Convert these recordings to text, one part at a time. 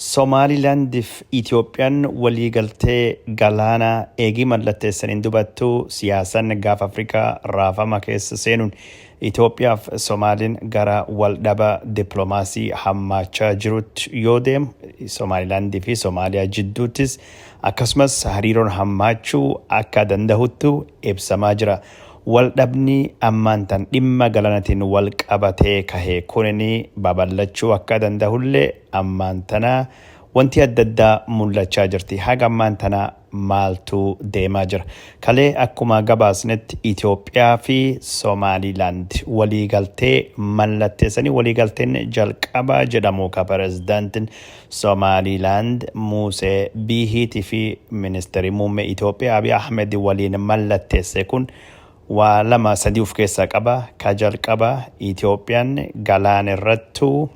Somaalilaandiif Itoophiyaan waliigaltee galaanaa eegii mallatteessaniin dubattuu siyaasan gaafa Afrikaa raafama keessa seenuun Itoophiyaaf Somaaliin gara waldhaba dippiloomaasii hammaachaa jirutti yoo deemu, Somaalilaandii fi Somaaliyaa jidduuttis akkasumas hariiroon hammaachuu akka danda'uttu ibsamaa jira. Waldhabni ammaan tan dhimma galaanatiin wal qabatee kahe kunin babal'achuu akka danda'ullee ammaan tana wanti adda addaa mul'achaa jirti. Haga ammaan tana maaltu deemaa jira? Kalee akkuma gabaasnetti Itoophiyaa fi Somaalilaand waliigaltee mallatteessanii, waliigalteen jalqabaa jedhamu ka pirezidaantiin Somaalilaand Muusee Biihiitii fi ministeerri muummee Itoophiyaa Abiy Ahmed waliin mallatteesse kun waa lama sadii of keessaa qaba. Ka jalqaba Itoophiyaan galaana irrattuu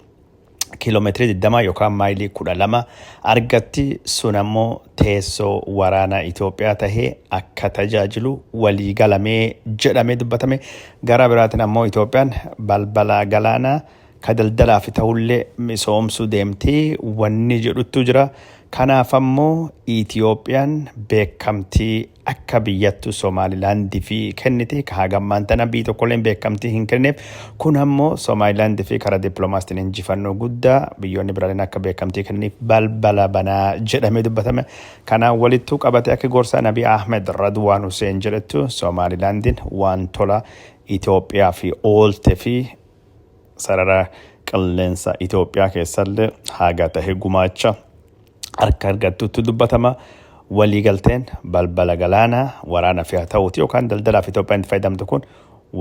kiiloomeetirii 20 yookaan maayilii 12 argatti. Sun ammoo teessoo waraanaa Itoophiyaa tahee akka tajaajilu walii galamee jedhamee dubbatame. Gara biraatiin ammoo Itoophiyaan balbala galaanaa ka daldalaaf ta'ullee misoomsuu deemti wanni jedhutu jira. Kanaaf ammoo Itoophiyaan beekamtii akka biyyattu Somaalilaandii fi kenniti. Ka hagammaan tana biyyi tokkolleen beekamtii hin kenneef. Kun ammoo Somaalilaandii fi karaa dippiloomaasiitiin injifannoo guddaa, biyyoonni biraaleen akka beekamtii kennaniif balbala banaa jedhamee dubbatame. Kanaan walittuu qabate akka gorsaan Abiy Ahmed Radwaan Hussein jedhettu, Somaalilaandiin waan tola Itoophiyaa fi oolte fi sarara qilleensa Itoophiyaa keessallee haga tahe gumaacha akka argattutti dubbatama. Waliigalteen balbala galaanaa waraana fi haa ta'uuti yookaan daldalaaf Itoophiyaan itti fayyadamtu kun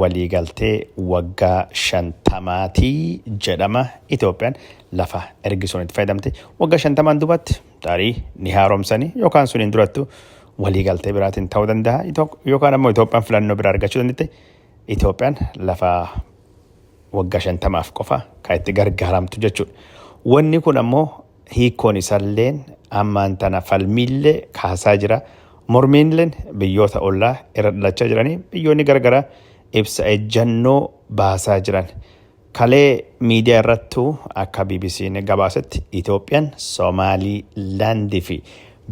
waliigaltee waggaa 50maatii jedhama. Itoophiyaan lafa ergi sun itti fayyadamte waggaa 50n duubatti tarii ni haaromsanii yookaan suniin durattu waliigaltee biraatiin ta'uu danda'a, yookaan ammoo Itoophiyaan filannoo biraa argachuu dandeetti. Itoophiyaan lafa waggaa 50f qofa kan itti gargaaramtu jechuudha. Wanni kun ammoo hiikkoon isaalleen ammaan tana falmiillee kaasaa jira. Mormiinleen biyyoota ollaa irra dhalachaa jiranii, biyyoonni garagaraa ibsa ejjannoo baasaa jiran. Kalee miidiyaa irrattuu akka BBC'n gabaasetti Itoophiyaan Somaalilaandii fi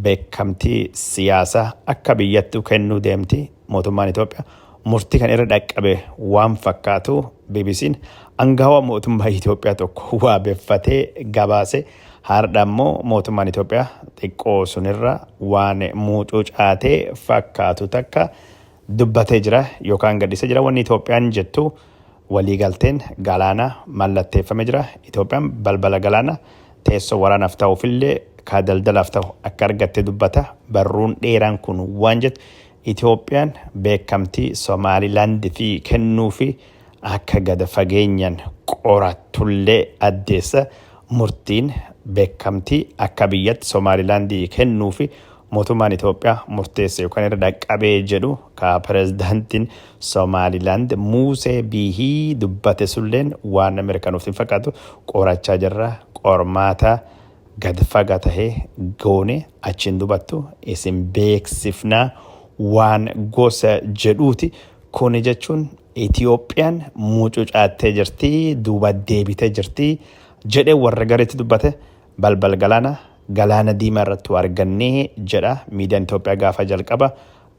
beekamtii siyaasaa akka biyyattuu kennuu deemti. Mootummaan Itoophiyaa murtii kan irra dhaqqabe waan fakkaatu BBC'n angawaa mootummaa Itoophiyaa tokko waabeffatee gabaase. Har'a immoo mootummaan Itoophiyaa xiqqoo sunirra waan muucucaatee fakkaatu takka dubbatee jira yookaan gadhiisee jira. Wanni Itoophiyaan jettu, waliigalteen galaanaa mallatteeffamee jira. Itoophiyaan balbala galaanaa teessoo waraanaaf ta'uufillee ka daldalaaf ta'u akka argatte dubbata. Barruun dheeraan kun waan jettu, Itoophiyaan beekamtii Somaalilaand fi kennuu fi akka gada fageenyaan qorattullee addeessa. Murtiin beekamtii akka biyyatti Somaalilaandii kennuu fi mootummaan Itoophiyaa murteesse yookaan irra dhaqqabee jedhu ka pirezidaantiin Somaalilaand Muusee Biihii dubbate sulleen waan mirkanuuf hin fakkaatu. Qorachaa jirra, qormaata gad faga tahee goone achiin dubattu isin beeksifnaa waan gosa jedhuuti. Kuni jechuun Itoophiyaan mucucaattee jirti, duuba deebitee jirti jedhee warra gareetti dubbate. Balbal galaana galaana diimaa irratti argannee jedha miidiyaan Itoophiyaa gaafa jalqaba.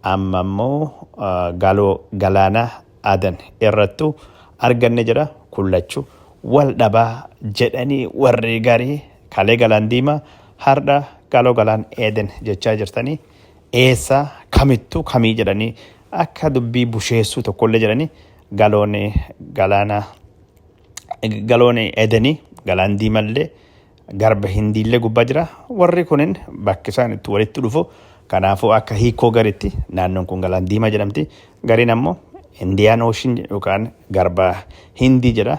Amma immoo galoo galaana Adan irrattu arganne jedha. Kullachuu wal dhabaa jedhanii warri garii kalee galaan diimaa, hardha galoo galaan Eden jechaa jirtanii, eessa kamittu kamii jedhanii akka dubbii busheessuu tokkollee jedhanii, galoon galaana galoon Edenii, galaan diimallee, garba Hindiillee gubbaa jira. Warri kunin bakki isaan itti walitti dhufu. Kanaafuu akka hiikoo garitti naannoon kun galaan diimaa jedhamti. Gariin ammoo Indian Ocean yookaan garba Hindii jedha.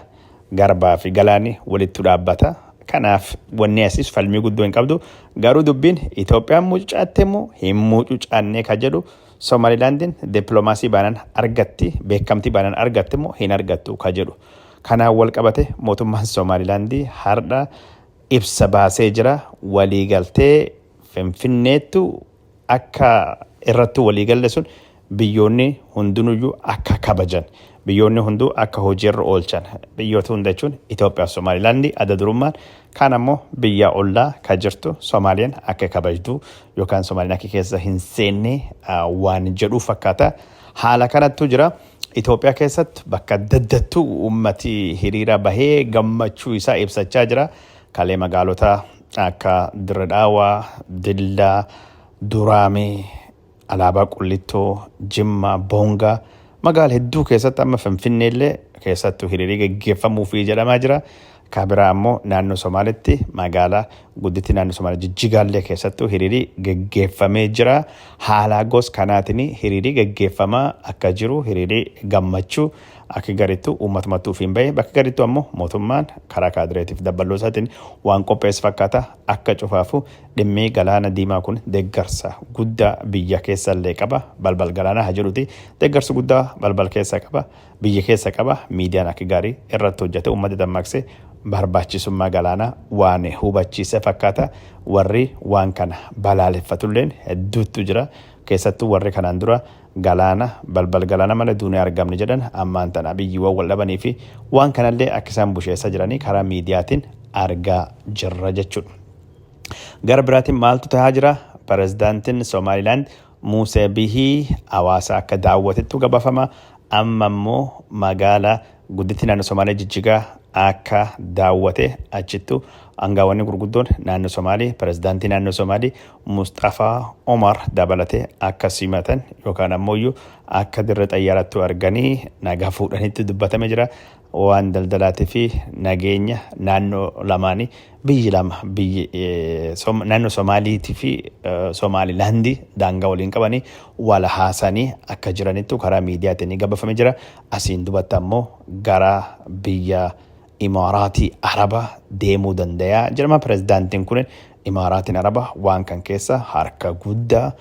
Garbaa fi galaanni walitti dhaabbata. Kanaaf wanni asis falmii guddoo hin qabdu. Garuu dubbiin Itoophiyaan mucucaatte immoo hin mucucaanne ka jedhu, Somaalilaandiin dippiloomaasii baanaan argatti, beekamtii baanaan argatti immoo hin argattu ka jedhu. Kanaan wal qabate mootummaan Somaalilaandii har'a ibsa baasee jira. Waliigaltee Finfinneettu akka irrattuu waliigalle sun biyyoonni hundinuyyuu akka kabajan, biyyoonni hunduu akka hojiirra oolchan, biyyoota hunda jechuun Itoophiyaa fi Somaalilaandii adda durummaan Kaan ammoo biyya ollaa ka jirtu Somaaliyaan akka kabajdu yookaan Somaaliyaan akka keessa hin seenne waan jedhu fakkaata. Haala kanattu jira. Itoophiyaa keessatti bakka adda addattuu uummati hiriira bahee gammachuu isaa ibsachaa jira. Kalee magaalota akka Dirre Dhaawaa, Dillaa, Duraamee, Alaabaa Qullittoo, Jimmaa, Boongaa magaala hedduu keessatti amma Finfinnee illee keessattuu hiriirii geggeeffamuufi jedhamaa jira. Ka biraa ammoo naannoo Somaalitti magaalaa guddittii naannoo Somaalee Jijjigaallee keessattuu hiriirii geggeeffamee jira. Haala gos kanaatiin hiriirii geggeeffamaa akka jiru, hiriirii gammachuu akka garittuu uummatumatti ofiin bahe, bakka garittuu ammoo mootummaan karaa kaadireetiif dabballoo isaatiin waan qopheesse fakkaata. Akka cufaafu dhimmi galaana diimaa kun deeggarsa guddaa biyya keessallee qaba. Balbal galaanaa haa jedhuti deeggarsa guddaa balbal keessa qaba. Biyya keessa qaba. Miidiyaan akka gaarii irratti hojjete uummata dammaqse barbaachisummaa galaanaa waan hubachiise fakkaata. Warri waan kana balaaleffatulleen hedduutu jira. Keessattuu warri kanaan dura galaana balbal galaana malee duunee argamne jedhan ammaan tana biyyi waan wal dhabanii fi waan kanallee akka isaan busheessaa jiranii karaa miidiyaatiin argaa jirra jechuudha. Gara biraatiin maaltu ta'aa jira? Pirezidaantiin Somaalilaand Muusee Bihii hawaasa akka daawwatettu gabaafama. Amma immoo magaalaa guddittii naannoo Somaalee Jijjigaa akka daawwate achittu aangaawwanni gurguddoon naannoo Somaalii pirezidaantii naannoo Somaalii Musxafaa Omar dabalatee akka simatan yookaan ammoo akka dirree xayyaarattu arganii nagaa fuudhanitti dubbatame jira. Waan daldalaatii fi nageenya naannoo lamaanii, biyyi lama, biyyi naannoo Somaaliitii fi Somaalilaandii daangaa waliin qabanii wal haasanii akka jiranittu karaa miidiyaatiin gabaafamee jira. Asiin dubatti ammoo gara biyya Imaaraatii Arabaa deemuu danda'a jedhama. Pirezidaantiin kun Imaaraatiin Arabaa waan kan keessa harka guddaa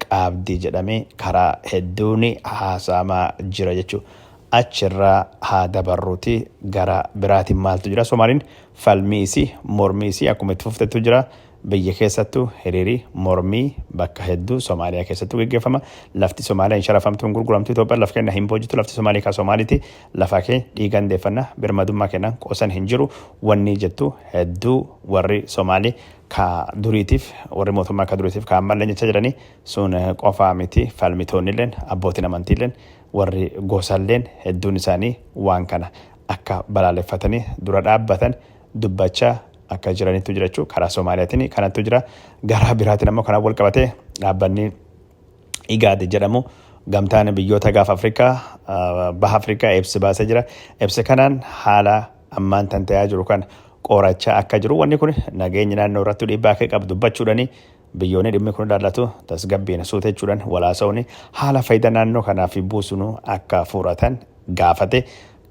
qabdi jedhamee karaa hedduun haasa'amaa jira jechuudha. Achirraa haa dabarruuti gara biraatiin maaltu jira? Somaaliin falmii isii, mormii isii akkuma itti fuftettu jira. Biyya keessattuu hiriirii mormii bakka hedduu Somaaliyaa keessattuu geggeeffama. Lafti Somaaliyaa hin sharafamtu, hin gurguramtu. Itoophiyaan lafa kenna hin boojitu. Lafti Somaalii ka Somaaliiti. Lafa kee dhiigan deeffanna. Birmadummaa kennan qosan hin jiru. Wanni jettu hedduu warri Somaalii ka duriitiif, warri mootummaa ka duriitiif ka ammallee jecha jiranii sun qofaa miti. Falmitoonnilleen, abbootiin amantiilleen, warri gosalleen hedduun isaanii waan kana akka balaaleffatanii dura dhaabbatan dubbachaa akka jiranittu jira jechuudha. Karaa Soomaaliyaatiin kanattu jira. Garaa biraatiin ammoo kanaan wal qabatee dhaabbanni IGAD jedhamu, gamtaan biyyoota gaafa Afrikaa, baha Afrikaa, ibsi baasee jira. Ibsi kanaan haala ammaan tan ta'aa jiru kan qorachaa akka jiru, wanni kun nageenya naannoo irratti dhiibbaa akka qabu dubbachuudhani, biyyoonni dhimmi kun ilaallatu tasgabbiin suuta jechuudhaan walaasa'uun haala faayidaa naannoo kanaaf buusunu akka furatan gaafate.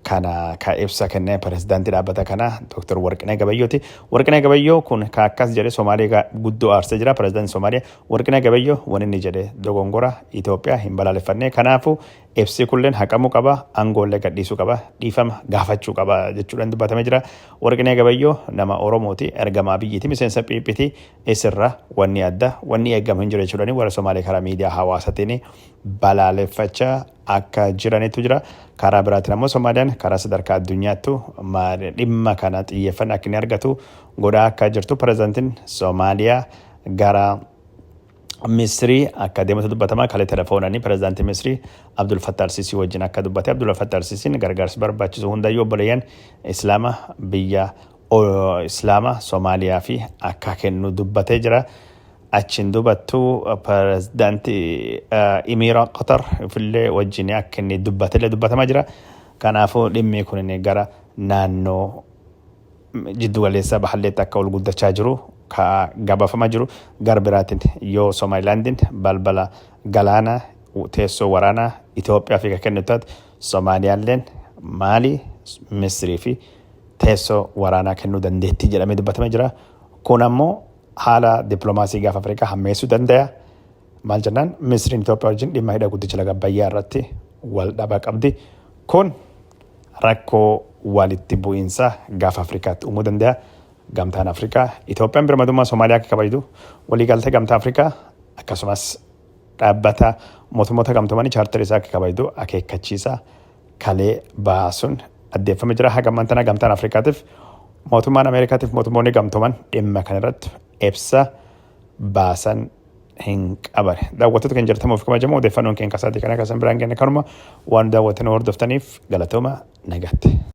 Kana ka ibsa kenne pirezidaantii dhaabbata kanaa Dr. Warqinee Gabayyooti. Warqinee Gabayyoo kun ka akkas jedhe Somaaliyaa guddoo aarsee jira. Pirezidaantii Somaaliyaa Warqinee Gabayyoo wanni inni jedhe dogongora Itoophiyaa hin balaaleffanne. Kanaafuu ibsi kulleen haqamuu qaba, aangoollee gadhiisuu qaba, dhiifama gaafachuu qaba jechuudhaan dubbatamee jira. Warqinee Gabayyoo nama Oromooti, ergamaa biyyiiti, miseensa PPT. Isirra wanni adda wanni eegamu hin jiru jechuudhaan warra Somaalee karaa miidiyaa hawaasaatiin balaaleffachaa akka jiranitu jira. Karaa biraatiin ammoo Somaaliyaan karaa sadarkaa addunyaattu dhimma kana xiyyeeffannaa akka inni argatu godhaa akka jirtu, pirezidaantiin Somaaliyaa gara Misrii akka deematu dubbatama. Kalee telefoonanii pirezidaantii Misrii Abdul Fattah Al-Sisi wajjin akka dubbate, Abdul Fattah Al-Sisiin gargaarsi barbaachisu hundayyuu obboleeyyan Islaama biyya Islaama Somaaliyaa fi akka kennu dubbatee jira. Achiin dubattuu pirezidaantii Imiira Qatar illee wajjin akka inni dubbatellee dubbatamaa jira. Kanaafuu dhimmi kun gara naannoo jiddu galeessa bahalleetti akka ol guddachaa jiru ka gabaafamaa jiru. Gara biraatiin yoo Somaalilaandiin balbala galaana teessoo waraanaa Itoophiyaa fi ka kennitu taate, Somaaliyaalleen Maali, Misrii fi teessoo waraanaa kennuu dandeettii jedhamee dubbatamee jira. Kun ammoo haala dippiloomaasii gaafa Afrikaa hammeessuu danda'a. Maal jennaan, Misriin Itoophiyaa wajjin dhimma hidha guddicha laga Abbayyaa irratti wal dhaba qabdi. Kun rakkoo walitti bu'iinsa gaafa Afrikaatti uumuu danda'a. Gamtaan Afrikaa Itoophiyaan birmadummaa Somaaliyaa akka kabajdu waliigaltee Gamtaa Afrikaa akkasumas dhaabbata mootummoota gamtoomanii chaartarii isaa akka kabajdu akeekkachiisa kalee baasuun addeeffamee jira. Haga ammaan tana Gamtaan Afrikaatiif Mootummaan Ameerikaatiif mootummoonni gamtooman dhimma kanarratti ibsa baasan hin qaban. Daawwattoota kan jaallatamuuf kabajamoo, odeeffannoon keenya kasaatii kana kasan biraan kenne kanuma. Waan daawwatanii hordoftaniif galatooma, nagaatti.